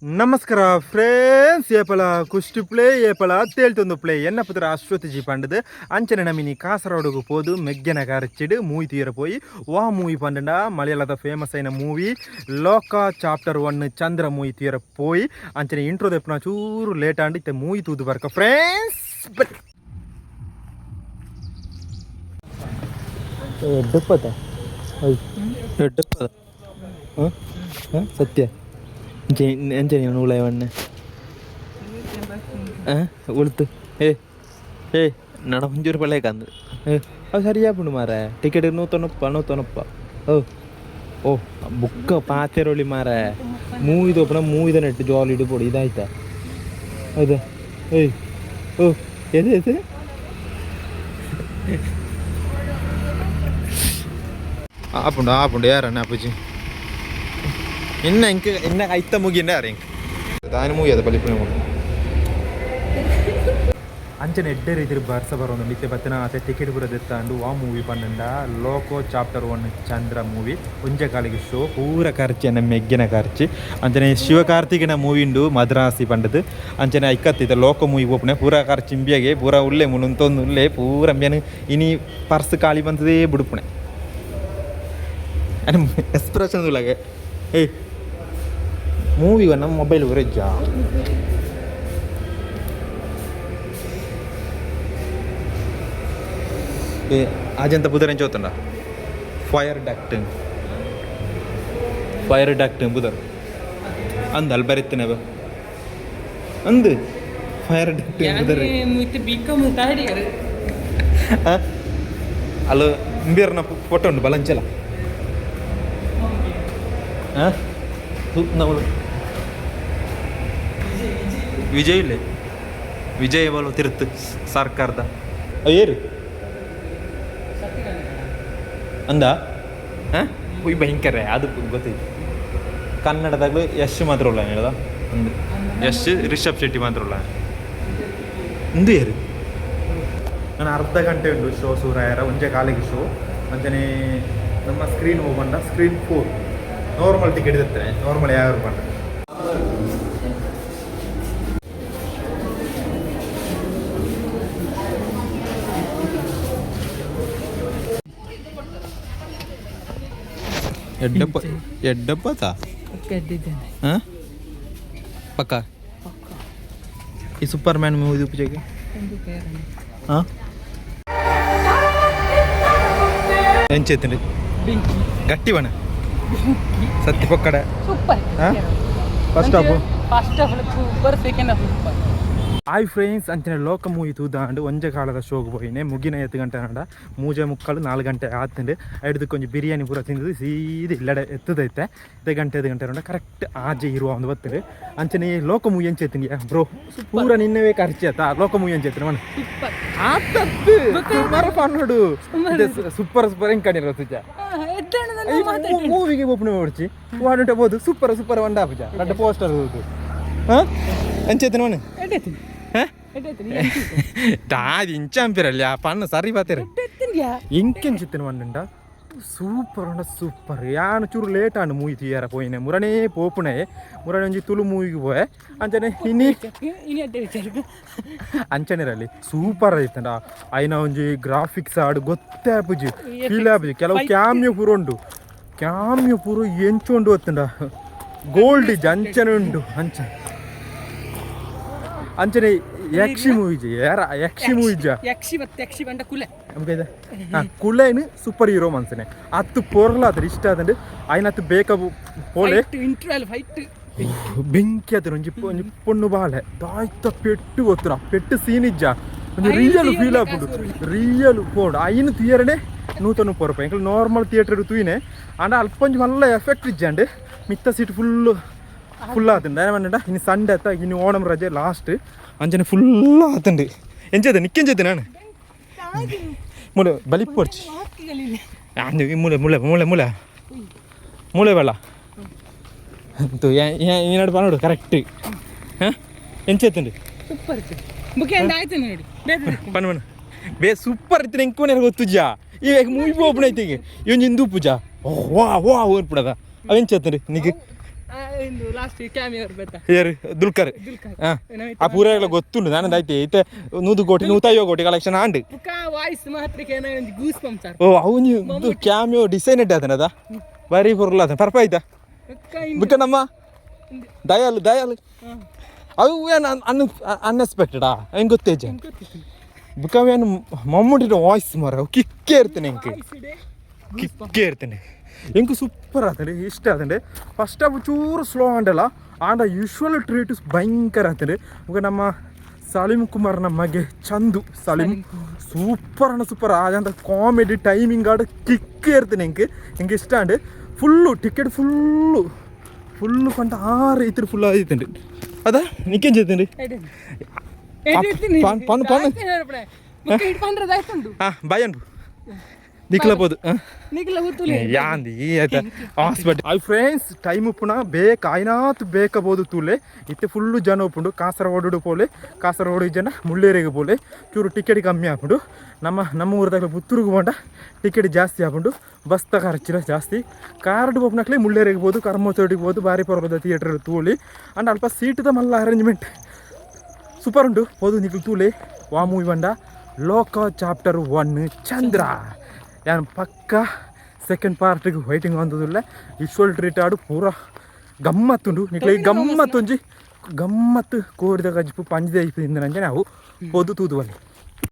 ನಮಸ್ಕಾರ ಫ್ರೆಂಡ್ಸ್, ಏಪಲ ಕುಷ್ಟಿ ಪ್ಲೇ ಏಪಲ ತೇಳ್ತೊಂದು ಪ್ಲೇ ಎನ್ನ ಪುತ್ರ ಅಶ್ವತಿ ಜಿ ಪಂಡದು ಅಂಚನೆ ನಮಿನಿ ಕಾಸರಗೋಡುಗು ಪೋದು ಮೆಗ್ಗೆನ ಕರಚಿಡ್ ಮೂವಿ ತೀರ ಪೋಯಿ. ವಾ ಮೂವಿ ಪಂಡಂಡ ಮಲಯಾಳದ ಫೇಮಸ್ ಆಯಿನ ಮೂವಿ ಲೋಕ ಚಾಪ್ಟರ್ 1 ಚಂದ್ರ ಮೂವಿ ತೀರ ಪೋಯಿ. ಅಂಚನೆ ಇಂಟ್ರೋ ದೆಪ್ಪುನ ಚೂರು ಲೇಟ್ ಆಂಡ್. ಇತ್ತೆ ಮೂವಿ ತೂದು ಬರ್ಕ ಫ್ರೆಂಡ್ಸ್. ಬಟ್ ಎಡ್ಡಪ್ಪದ ಎಡ್ಡಪ್ಪದ ಸತ್ಯ ಎಂಚ ನೀನು ಉಳಾಯವಣ್ಣೆ ಉಳ್ತು. ಏ ಏ ನಡ ಒಂಚೂರು ಪಳ್ಳೆ ಕಂದು. ಅವು ಸರಿಯಾಪುಂಡು ಮಾರೆ. ಟಿಕೆಟ್ 190, 190. ಓ ಓ ಬುಕ್ಕ ಪಾತೆರೊಳಿ ಮಾರೆ. ಮೂವಿ ತೋಪುನ ಮೂವಿದ ನೆಟ್ಟು ಜಾಲಿ ಇಡುಪೊಡು. ಇದಾಯ್ತಾ? ಹೌದಾ? ಏಯ್ ಓ ಎದೆ ಎದೆ ಆಪುಂಡು ಆಪುಂಡು. ಯಾರಣ್ಣ ಅಪ್ಪುಜಿ ಇನ್ನ ಇಂಕ ಇನ್ನ ಐತ ಮುಗಿಂಡ ಯಾರು ಇಂಕ್ ದಾನಿ ಮುಗಿಯದ ಬಲಿಪುನ ಅಂಚನೆ ಎಡ್ಡೆ ರೀತಿ ಬರ್ಸ ಬರೋದು. ಇತ್ತೆ ಬತ್ತಿನ ಆತೆ ಟಿಕೆಟ್ ಪೂರ ದೆತ್ತಾಂಡು. ವಾ ಮೂವಿ ಪನ್ನಂಡ ಲೋಕೋ ಚಾಪ್ಟರ್ 1 ಚಂದ್ರ ಮೂವಿ. ಒಂಜೆ ಕಾಲಿಗೆ ಶೋ. ಪೂರ ಖರ್ಚಿ ಅನ್ನ ಮೆಗ್ಗೆನ ಖರ್ಚಿ. ಅಂಚನೆ ಶಿವಕಾರ್ತಿಕನ ಮೂವಿ ಉಂಡು ಮದ್ರಾಸಿ ಪಂಡದು. ಅಂಚನೆ ಐಕತ್ತಿತ್ತ ಲೋಕ ಮೂವಿ ಪೋಪುನೆ. ಪೂರ ಖರ್ಚು ಇಂಬಿಯಗೆ. ಪೂರ ಉಲ್ಲೆ ಮುನುಂತೊಂದು ಉಲ್ಲೆ. ಪೂರ ಅಂಬ್ಯಾನ ಇನಿ ಪರ್ಸ್ ಖಾಲಿ ಬಂತದೇ ಬುಡುಪುಣೆ. ಎಕ್ಸ್ಪ್ರೆಷನ್ ಉಳ್ಳಾಗೆ. ಏಯ್ ಮೂವಿ ನಮ್ಮ ಮೊಬೈಲ್ ಉರಜ್ಜ. ಏ ಅಜಂತ ಪುದರ್ ಎಂಚ ಗೊತ್ತುಂಡ? Fire duct, fire duct ಪುದರ್ ಅಂದ ಅಲ್ಲಿ ಬರೆತ್ತೇನೆ ಅಂದು ಫೈರ್ ಡಕ್ಟ್ ಪುದರ್. BCom third year. ಅಲ್ಲ ಇಂಬೇರ್ನ ಫೋಟೋ ಉಂಟು ಬಲಂಚಲ. ಹಾಂ ನಾವು ವಿಜಯ್ ಇಲ್ಲೇ ವಿಜಯ್ ಬಲ ತಿರುತ್ತು ಸರ್ಕಾರದ ಏರು ಅಂದ. ಹಾಂ ಉಯ್ ಭಯಂಕರ ಅದು ಗೊತ್ತೈತಿ. ಕನ್ನಡದಾಗಲೂ ಯಶ್ ಮಾತ್ರ ಉಳ್ಳ ಹೇಳ್ದ ಅಂದು ಯಶ್ ರಿಷಬ್ ಶೆಟ್ಟಿ ಮಾತ್ರ ಉಳ್ಳ ಇಂದು ಏರು. ನಾನು ಅರ್ಧ ಗಂಟೆ ಉಂಟು ಶೋ ಸೂರಾಯರ. ಒಂಜೆ ಕಾಲಿಗೆ ಶೋ. ಅಂಚನೆ ನಮ್ಮ ಸ್ಕ್ರೀನ್ ಹೋಗಂಡ screen 4 normal ticket ಇರ್ತೇನೆ. ನಾರ್ಮಲ್ ಯಾವ ಪಂಡ ಎಡ್ಡಪ್ಪ ಎಡ್ಡಪ್ಪತಾ. ಹಾಂ ಪಕ್ಕ ಈ super man movie ಉಪಜೆಗೆ. ಹಾಂ ಎಂಚೈತಂడి ಗಟ್ಟಿ ಬಣ ಸತ್ಯ ಪಕ್ಕಡ. Super. First half. First half super, second half super. Hi friends, ಅಂಚನೆ ಲೋಕ ಮೂವಿ ತೂದಾಂಡು. ಒಂಜೆ ಕಾಲದ ಶೋಗ್ ಪೋಯಿನೆ. ಮುಗಿನ ಎತ್ತು ಗಂಟೆ ನಾಡ 3:45 4 ಗಂಟೆ ಆತಂಡು. ಐಡ್ದು ಕೊಂಚ ಬಿರಿಯಾನಿ ಪೂರ ತಿಂದು ಸೀದ ಇಲ್ಲಡೆ ಎತ್ತದೈತೆ. ಇತ್ತೆ ಗಂಟೆ 5 ಗಂಟೆ ಉಂಡ. ಕರೆಕ್ಟ್ ಆಜೆ ಇರುವ ಒಂದು ಬತ್ತಂಡು. ಅಂಚನೆ ಲೋಕ ಮೂವಿ ಎಂಚೈತಿನಿ ಬ್ರೋ? ಪೂರ ನಿನ್ನವೇ ಖರ್ಚು ಆತ. ಲೋಕ ಮೂವಿ ಎಂಚೈತಿನ ಮಣ? ಸೂಪರ್. ಆತತ್ತು ಸುಮಾರು ಪನ್ನೋಡು. ಸೂಪರ್ ಸೂಪರ್ ಹೆಂಗ್ ಕಣಿರ ತುಜ ಮೂವಿಗೆ ಓಪನ್ ಹೊಡ್ಚಿ ವಾಡುಂಟೆ ಬೋದು. ಸೂಪರ್ ಸೂಪರ್ వంಡ ಪೂಜ ರಡ್ಡ ಪೋಸ್ಟರ್ ಹೋದು. ಹಾಂ ಎಂಚೈತಿನ ಮಣ? ದಾದಿ ಇಂಚಾಂಪಿರಲ್ಲ ಪಣ್ಣ ಸರಿ ಬಾತೇರೆ. ಇಂಕೆಂಚಿತ್ತಿನ ಮಣ್ಣುಂಡ ಸೂಪರ್ ಉಂಡ ಸೂಪರ್. ಯಾನ್ ಚೂರು ಲೇಟ್ ಆಂಡ್ ಮೂವಿ తీಯರ ಪೋಯಿನೆ. ಮುರನೇ ಪೋಪುಣೆ ಮುರನೆ ಒಂಜಿ ತುಳು ಮೂವಿಗೆ ಪೋಯೆ. ಅಂಚನೆ ಇನಿ ಅಂಚನೆ ಸೂಪರ್ ಐತಂಡ. ಐನ ಒಂಜಿ ಗ್ರಾಫಿಕ್ಸ್ ಆಡು ಗೊತ್ತೇ ಆಪುಜಿ, ಫೀಲ್ ಆಪುಜಿ. ಕೆಲವು ಕ್ಯಾಮ್ಯೋ ಪೂರ ಉಂಡು. ಕ್ಯಾಮ್ಯೋ ಪೂರ ಎಂಚು ಉಂಡು ಗೊತ್ತುಂಡ? ಗೋಲ್ಡ್ ಇಜ್ಜಿ ಅಂಚನೆ ಉಂಡು. ಅಂಚ ಅಂಚನೆ ಯಕ್ಷಿ ಮೂವಿ ಯಾರ ಯಕ್ಷಿ ಮೂವಿ ಇಜ್ಜ. ಯಕ್ಷಿ ಬತ್ತೆ ಯಕ್ಷಿ ಬಂಡ ಕುಲೆ. ನಮ್ಗೆ ಹಾಂ ಕುಲೇನು ಸೂಪರ್ ಹೀರೋ ಮನ್ಸನೆ ಅತ್ತು ಪೊರ್ಲಾದ್ರೆ ಇಷ್ಟ ಆದಂಡು. ಐನತ್ತು ಬೇಕ ಪೋಲೆ. ಇಂಟರ್ವಲ್ ಫೈಟ್ ಬೆಂಕಿ ಆತನ. ಒಂಜಿ ಒಂಜಿ ಪೊಣ್ಣು ಬಾಳೆ ದಾಯ್ತ ಪೆಟ್ಟು ಗೊತ್ತುರ. ಪೆಟ್ಟು ಸೀನ್ ಇಜ್ಜ. ಒಂಜಿ ರಿಯಲ್ ಫೀಲ್ ಆಪುಂಡು. ರಿಯಲ್ ಪೋಡು. ಐನು ಥಿಯೇಟರ್ನೇ 130 ರೂಪಾಯಿ. ಎಂಕಲ್ ನಾರ್ಮಲ್ ಥಿಯೇಟರ್ ತೂಯಿನೆ ಆಂಡ ಅಲ್ಪ ಒಂಜಿ ಮಲ್ಲ ಎಫೆಕ್ಟ್ ಇಜ್ಜಂಡ್. ಮಿತ್ತ seat full full ಆತುಂಡು. ದಾನೆ ಪಂಡ ಇನಿ ಸಂಡೆ ಅತ್ತ, ಇನಿ ಓಣಂ ರಜೆ ಲಾಸ್ಟ್. ಅಂಚನೆ ಫುಲ್ ಆತುಂಡು. ಎಂಚದ ನಿಕ್ಕೆಂಚದ ನಾನು ಮೂಲೆ ಬಲಿಪೊಡ್ಚಿ ಮೂಲೆ ಮೂಲೆ ಮೂಲೆ ಮೂಲೆ ಮೂಲೆ ಬಲ್ಲ ಈನಾಡು ಪನೋಡು ಕರೆಕ್ಟ್. ಹಾಂ ಎಂಚೆತ್ತುಂಡು? ಸೂಪರ್. ಬುಕ್ ಆಯ್ತು ನೋಡಿ. ಪನ್ ಪನ್ ಬೇ. ಸೂಪರ್ ಇತ್ತು. ಎಂಕೋನೆ ಗೊತ್ತುಜಾ ಈ ಮೂವಿ ಓಪನ್ ಐತೆ. ಈಗ ಇವನ್ ಇಂದು ಪೂಜಾ ವಾ ವಾ ಓರ್ಪುಡದ. ಅವ ಎಂಚೆತ್ತುಂಡು ನಿಕ್? ಲಾಸ್ಟ್ ಕ್ಯಾಮಿಯೋ ಬೆತ್ತ. ಏರು? ದುಲ್ಕರ್. ದುಲ್ಕರ್. ಹಾ, ಆ ಪೂರ ಗೊತ್ತುಂಡು ನಾನು. ಆಯ್ತು, ಇತ್ತೆ 100 ಕೋಟಿ 150 ಕೋಟಿ ಕಲೆಕ್ಷನ್ ಆಂಡ್. ಬುಕ್ಕ ವಾಯ್ಸ್ ಮಾತ್ರಕ್ಕೆ ಒಂಜಿ ಗೂಸ್ ಬಂಪ್ಸ್ ಆರ್. ಓ, ಅವನು ಕ್ಯಾಮಿಯೋ ಡಿಸೈನ್ ಇಡ್ಡೆ ಆತನದ, ಬಾರಿ ಪೊರ್ಲ ಆತನ ಪರ್ಪ ಆಯ್ತಾ. ಬುಕ್ಕ. ಬುಕ್ಕ ನಮ್ಮ ದಯಾಲು ದಯಾಲು ಅವು ಏನು ಅನ್ಎಕ್ಸ್ಪೆಕ್ಟೆಡಾ ಹೆಂಗೆ ಗೊತ್ತೇಜ. ಬುಕ್ಕ ಏನು ಮಮ್ಮೂಟಿನ ವಾಯ್ಸ್ ಮರ ಕಿಕ್ಕೇ ಇರ್ತೇನೆ ಎಂಕ್. ಕಿಕ್ಕೇ ಇರ್ತೇನೆ ಎಂಕ್. ಸೂಪರ್ ಆತಂಡೆ, ಇಷ್ಟ ಆತಂಡೆ. ಫಸ್ಟ್ ಹಾಫ್ ಚೂರು ಸ್ಲೋ ಆಂಡಲ್ಲ, ಆಂಡ ಯೂಶ್ವಲ್ ಟ್ರೀಟ್ ಭಯಂಕರ ಆತಂಡೆ. ಬುಕ್ಕ ನಮ್ಮ ಸಲೀಂ ಕುಮಾರ್ನ ಮಗೆ ಚಂದು ಸಲೀಂ ಸೂಪರ್ ಅಣ್ಣ, ಸೂಪರ್ ಆದಂತ ಕಾಮಿಡಿ ಟೈಮಿಂಗ್ ಆಡು ಕಿಕ್ ಇರ್ತೇನೆ ಎಂಕ್. ಎಂಕ್ ಇಷ್ಟ and full ticket full full ಪಂಡ ಆ ರೀತಿ ಫುಲ್ ಆಯ್ತಂడి. ಅದ ನಿಕ್ಕೇನು చేతండి? ಪನ್ ಪನ್ ಪನ್. ಪಂಡ್ರೆ. ಹಾಂ, ಬಾಯ್ ಅನ್ಬು ನಿಕ್ಲ ಬೋದು. ನಿಕ್ಲ ಗೊತ್ತುಲೆ. ಯಾಂದಿ ಆಯ್ತಾ ಹಾಸ್ಪಿಟಲ್. I friends, time ಉಪ್ಪುನ ಬೇಕ ಆಯ್ನಾತ್ ಬೇಕ ಬೋದು ತೂಲೆ. ಇತ್ತೆ ಫುಲ್ಲು ಜನ ಉಪ್ಪುಂಡು. ಕಾಸರಗೋಡು ಪೋಲೆ, ಕಾಸರಗೋಡು ಜನ ಮುಳ್ಳೇರಿಗೆ ಪೋಲೆ. ಚೂರು ಟಿಕೆಟ್ ಕಮ್ಮಿ ಆಪುಂಡು. ನಮ್ಮ ನಮ್ಮ ಊರದಾಗ ಪುತ್ತೂರಿಗೆ ಪೋಂಡ ಟಿಕೆಟ್ ಜಾಸ್ತಿ ಆಪುಂಡು, ಬಸ್ತ ಖರ್ಚಿನ ಜಾಸ್ತಿ. ಕಾರ್ಡ್ ಪೋಪುನಕ್ಲೆ ಮುಳ್ಳೇರಿಗೆ ಬೋದು, ಕರ್ಮೋತೋಡಿಗೆ ಬೋದು, ಬಾರಿ ಪರ್ವದ ಥಿಯೇಟರ್ ತೂಲಿ. ಅಂಡ್ ಅಲ್ಪ ಸೀಟ್ದ ಮಲ್ಲ ಅರೇಂಜ್ಮೆಂಟ್ ಸೂಪರ್ ಉಂಟು. ಪೋದು ನಿಕ್ಲು ತೂಲೆ. ವಾ ಮೂವಿ ಪಂಡ ಲೋಕ ಚಾಪ್ಟರ್ 1 ಚಂದ್ರ. ಯಾನ್ ಪಕ್ಕ ಸೆಕೆಂಡ್ ಪಾರ್ಟಿಗೆ ವೈಟಿಂಗ್ ಅಂತದಿಲ್ಲ. ವಿಶುವಲ್ ಟ್ರೀಟ್ ಆಡು ಪೂರ ಗಮ್ಮತ್ತುಂಡು. ನಿಕ್ಲೆ ಈ ಗಮ್ಮತ್ತೊಂಜಿ ಗಮ್ಮತ್ತು ಕೋರಿದ ಕಜಿಪು ಪಂಜದ ಐಪು ತಿಂದನಂಚನೆ ಅವು. ಪೋದು ತೂದು ಬಲ್ಲಿ.